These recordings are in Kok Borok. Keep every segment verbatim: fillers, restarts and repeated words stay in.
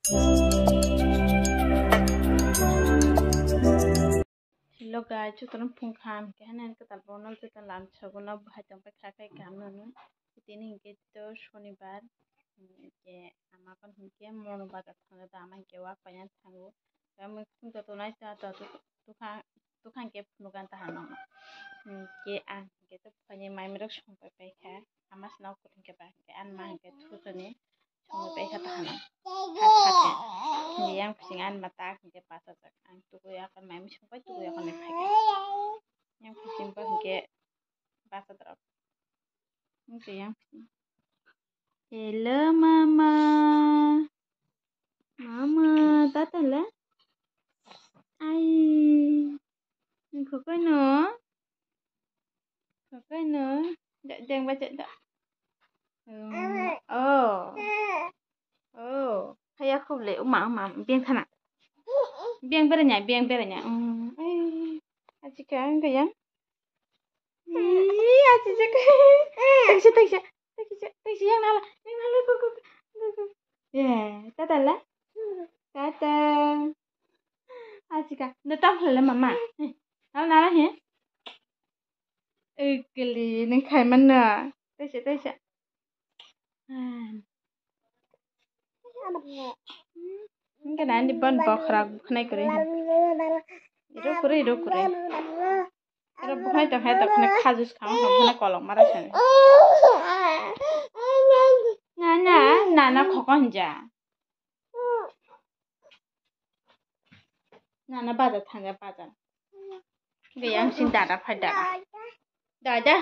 Hello guys, jotono phung kha, ang khe haino kwtal borok no jotono lam sogo no bahai tong kha khai kaham no no. Tini hinkhe to sonibar, hinkhe ama kon hinkhe mono bazar thangwi da ama hinkhe wak paina thango. Tamo phung to tonai ta to tukha tukha hinkhe phunuk an ta hano. Hinkhe ang hinkhe to phaini mai mirok song pai pai kha. Ama sna khe ba hinkhe an ma hinkhe thutoni. Songwi paikha tahano. Kha kha khe. Yang bising ani mata hinkhe bachajak. Ang tukuya khe mai mising pai tukuya khe nai phaikha. Yang bising bo hinkhe bachajak. Hinkhe yang bising. Hello mama. Mama, tata la? Ai. Nang khokai no? Khokai no? Da, deng ba da. Oh. Oh. Haya khub le, uma, uma, biang thana. Biang beranya, biang beranya. Mm. Ai. Achika, ang kaya. Ih, achika. Taisa, taisa. Taisa, taisa, yang nala, yang nala, go, go, go, go. Yeah, tata la. Tata. Achika, no tam hala mama. Eh, nala, nala, he. Ugly, nang khai man na. Taisa, taisa. Ah. Hingke nani bon bokhrok bwkhnai kwrwi. Iro kwrwi, iro kwrwi. Iro bwkhnai tong khe tong kheno khajus kha wngkha, bwkhnai kolok mara sani. Na, na, nana khoko hinja. Nana bazar thangya bazar. Ge yang sin dada phai dada. Dada.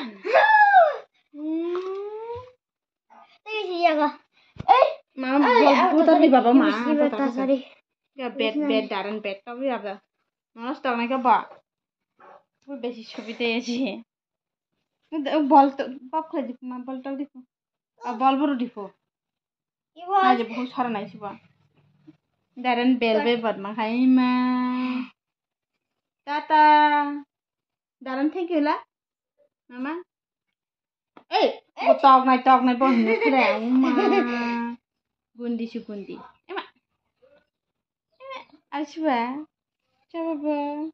Tei si yago. Ei. Ma, ai, bol, ah, butar di baba ma. Isi butar, butar, sorry. Ya bed, bed, daran bed, tapi apa? Malas tong naik apa? Gue besi subi teh sih. Bol tuh, pop kali di, ma bol tuh di. Ah, bol buru di po. Iwa. Aja buku sara nai sibo. Daran bel be bad ma khai ma. Tata. Daran thank you la. Mama. Eh, bo tok nai, tok nai, bo hinwi khre, uma. Gundi si gundi. Ema. Ema. Aiswa. Cha baba.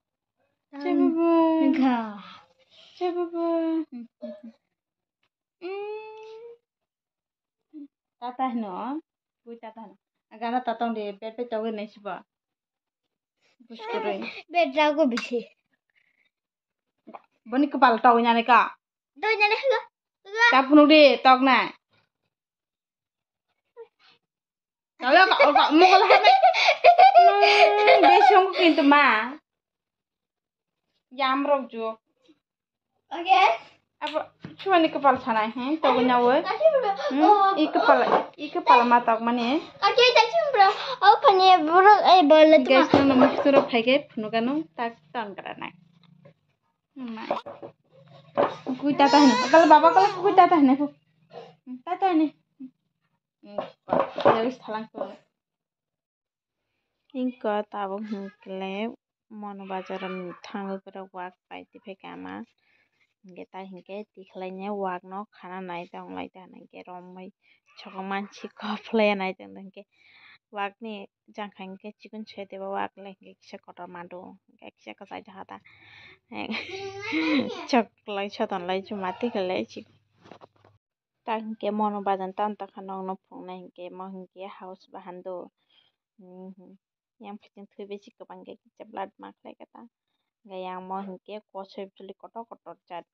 Cha baba. Cha baba. Mm. Tata hino, bui tata hino. Agana tatong de, bed bed togwi nai sibo. Buskuri. Bed rago bisi. Boni kepala togwi nani ka. Togwi nani ka. Ta phunuk de, tok nai. Kalau kau kau mau kalau apa? Hmm, besok kintu ma. Yam rok juk. Oke. Apa cuma ni kepala sana, he? Tau nyawa. Kasih bro. Hmm? Oh. I kepala, i kepala matak mani. Oke, kasih bro. Oh, pani bro, eh, boleh tu. Guys, nang nama suruh phai ke phunukano tak tang karana. Mai. Kui tata hene. Kalau baba kalau kui tata hene ku. Tata hene. Hmm. Terus thalang ku. Ingko tabuk hinkhe mono bazar thangwi borok wak pai tiphai kama. Hinkhe tai hinkhe tikhlai ne wak no khana nai tong lai ta hinkhe romwi sokong mansi kop lai nai tong hinkhe wak ni jang kha hinkhe chikon se tebo wak le hinkhe kisa kotor madu hinkhe kisa kwchai jaha ta chok lai soton lai chuma tikhlai chik. Ta hinkhe mono bajan tan ta kha nokno phunuknai hinkhe mo hinkhe house bahan do. Hmm, yang phaising thwi bai si kwbang khe kisa blood ma khlai kha ta. Hinkhe yang mo hinkhe kosoi bwswli kotor kotor jat.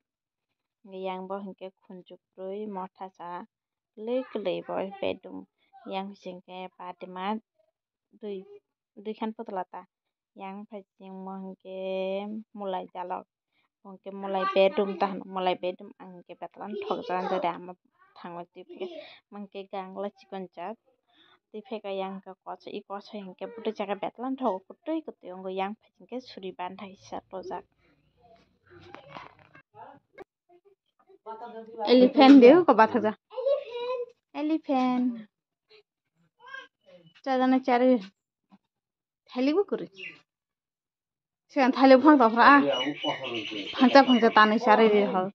Hinkhe yang bo hinkhe khunju kwrwi motha cha kwlwi kwlwi bo bedung. Yang hinkhe patima dui dui khan putla ta. Yang phaising mo hinkhe mulai jalok. Hinkhe mulai bedroom ta hwn, mulai bedroom ang hinkhe betla thok jani jani ama thangwi twi phai kha. Mo hinkhe gang le chikon jak twi phai kha yang hinkhe kosa, i kosa hinkhe bwtwi jaga betla thok kwtwi kwtwi wngo yang phaising khe suri bantha kisa tojak. Elephant de ko bathakjak. Elephant. Chajana chari. Thailikbo kwrwi. Siyan thailik buphang tongphra a. Phangcha phangcha tanwi chari ri hol.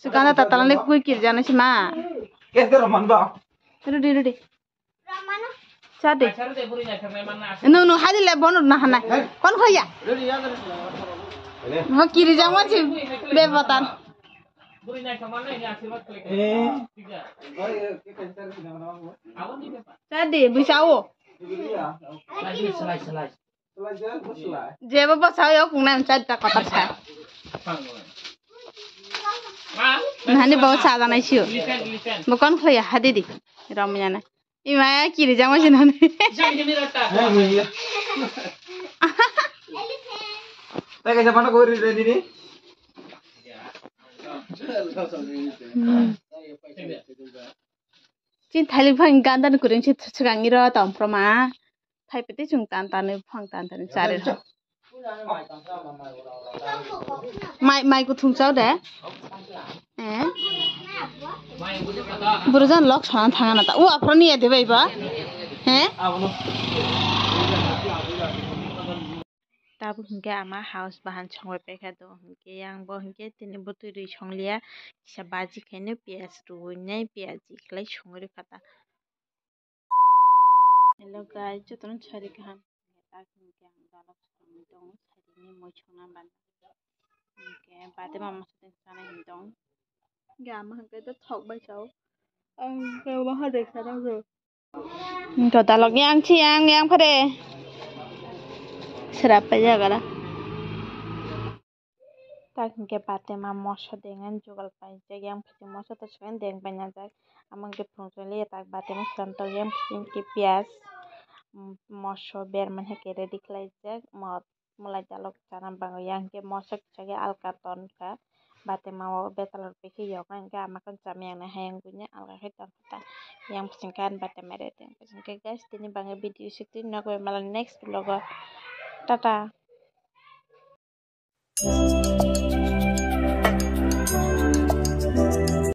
Sukana tatalani kui kirjana sima. Kes de roman ba. Rudi, rudi. Sadi. Nung, nung hadi le bonut na hanai. Kon khoya. Mo kiri jang mo si be botan. Eh. Sadi, bisa o. Jebo bwsa o kungnai ang chai ta kotor sa. Nani bo sa janai sio. Bo kon khoya hadi di. Rom yana. Ima kiri jang mo si nani. Tei kaisa phano kori re dini. Chin thailik phang ganda ni kuring se swkang iro tong phro ma. Thai pete chung tan tan phang tan tan chare. Mai, mai kuthung chao de. Eh? Burujan lok sana thanga na ta. U aphro ni ade bai ba. Eh? Tabuk hinkhe ama house bahan songwi paikha do hinkhe yang bo hinkhe tini bwtwi rwi songliya kisa baji khaino piyaj rwinai piyaji khlai songwi rwkha ta. Hello guys, jotono sari kaham. Tak hinkhe ang dalok songwi tongo, sarini moi songna bana. Hinkhe bade mama soteng sana hin tong. Hinkhe ama hinkhe to thok bai sao. Ang hinkhe waha de sana go. Hinkhe dalok yang chi yang yang phare. Serap pai jagara. Tak hinkhe batema moso dengani jugal paijak, yang phaising moso to swkang deng painajak. Amo hinkhe phunukjali tak batema swnamtok, yang phaising hinkhe piyaj, mm, moso bermani hinkhe ready khlaijak. Mo-, mwlai dalok chana bagwi, yang hinkhe moso kisa khe alka tonkha. Batema o betalor pekhe yokna hinkhe ama khe chamya nai hayang buino alka khe tonkha ta. Yang phaising khe ani batema ready wngkha. Hinkhe guys, tini bagwi video sitwi nokbar mala next vlog o. Tata.